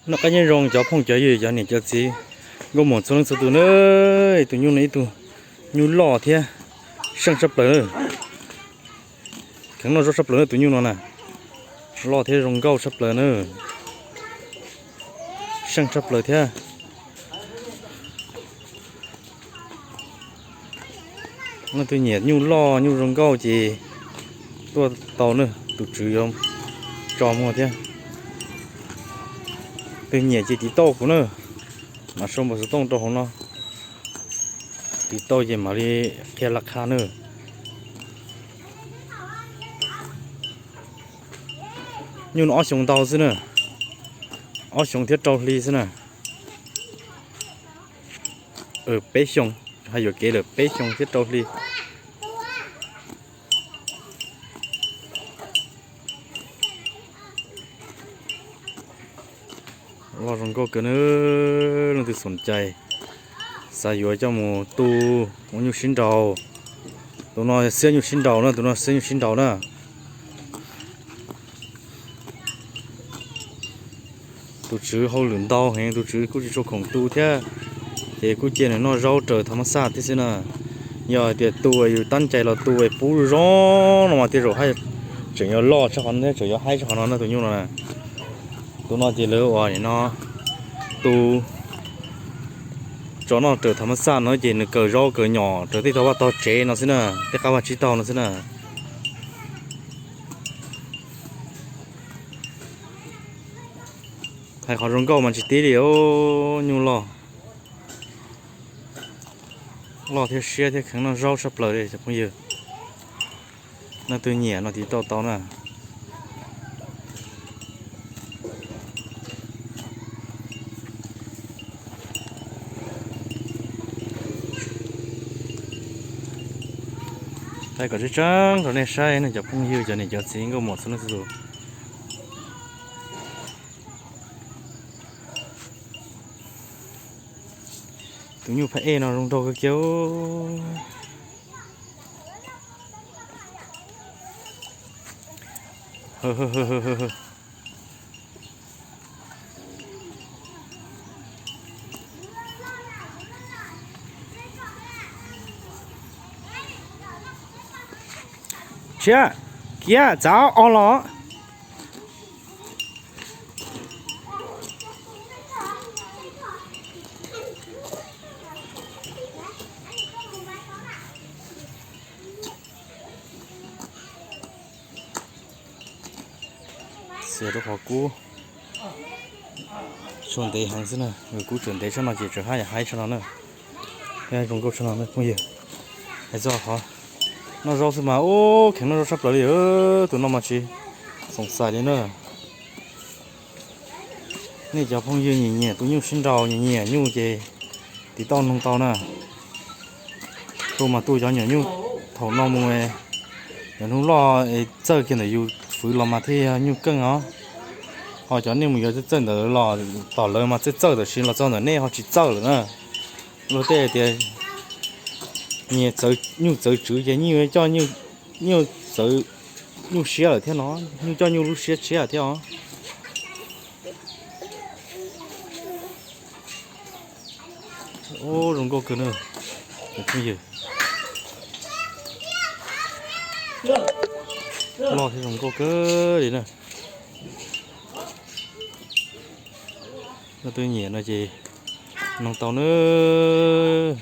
Noj qab nyob zoo cov phooj cov ywg, cov niam cov txiv, nkauj muam txhua leej txhua tus na. Tus nyuj no ib tug nyuj loj thiab seej tshaj plaws na. Kheev noj zaub tshaj plaws na tus nyuj no na. Loj thiab zoo nkauj tshaj plaws na. Seej tshaj plaws thiab. Leej twg nyiam nyuj loj nyuj zoo nkauj ces tuaj tau na, tus tswv yuav tso muag thiab. Twg nyiam ces tiv tauj kuv na, mam sau npawb xov tooj rau hauv no, tiv tauj ces mam li qhia laj qha na. Nyuj no ob xyoos ntau xwb na, ob xyoos thiab rau hli xwb na. Peb xyoos, hais yuam kev lawm peb xyoos thiab rau hli. Loj zoo nkauj kawg na, leej twg xoom cai xav yuav coj mus tu ua nyuj sib nraus. Tus no xiab nyuj sib nraus na, tus no xiab nyuj sib nraus na. Tus tswv hauj lwm ntau heev, tus tswv kuj tsis tshua khoom tu thiab, ces kuj cia nws noj zaub raws tha mab xaj thiab xwb na. Yog hais tias tu yus tab cai los tu pub zoo no mas tej zaum tseem yuav loj tshaj qhov no thiab, tseem yuav haib tshaj qhov no na tus nyuj no na. Tus no ces lawv uas nim no tu tso noj raws tha mab xaj no ces nws kaw zaub kaw nyom raws tej tog vaj tog tsev no xwb na, tej qab vaj tsib taug no xwb na. Hais qhov zoo nkauj mas tsis tib li, nyuj loj, loj thiab siab thiab kheev noj zaub tshaj plaws li cov phooj ywg. Leej twg nyiam no tiv tauj tau na. Thaij kom tseeb tseeb rau nej saib ne cov phooj ywg, cov niam cov txiv nkauj muam txhua leej txhua tus. Tus nyuj phab ej no zoo nraug kawg kiag. Tshiab, kiab txav o los. Xiam rau qhov kub tsuag ntev heev xwb na, kub tsuag ntev tshaj no ces tseem haj yam haib tshaj no na. Zoo nkauj tshaj no phooj ywg. Hais txog qhov noj zaub xwb mas ub kheev noj zaub tshaj plaws li. Tus no mas tsis xoom xais li na. Nej cov phooj ywg nyiam nyiam tus nyuj sib nraus, nyiam nyiam nyuj ces tiv tauj noog tau na. Tu mas tu cov nyuam nyuj thaum no mus, cov hnub loj es txawj kiag ntawm yus fwv los mas thiaj yog nyuj keej os. Ho cov nej mus yuav txawj txawj ntawd los tom lawv mas txawj txawj tab sis los txog ntawm nej ho tsis txawj lawm na. Luag tej tias nyias txawv nyuj txawv tswv ces nyuj coj nyuj txawv nyuj siab lawm thiab no, nyuj coj nyuj lub siab tshiab thiab os. Ub, zoo nkauj kawg na. Phooj ywg, loj thiab zoo nkauj kawg li na. Leej twg nyiam no ces noog tau nawb.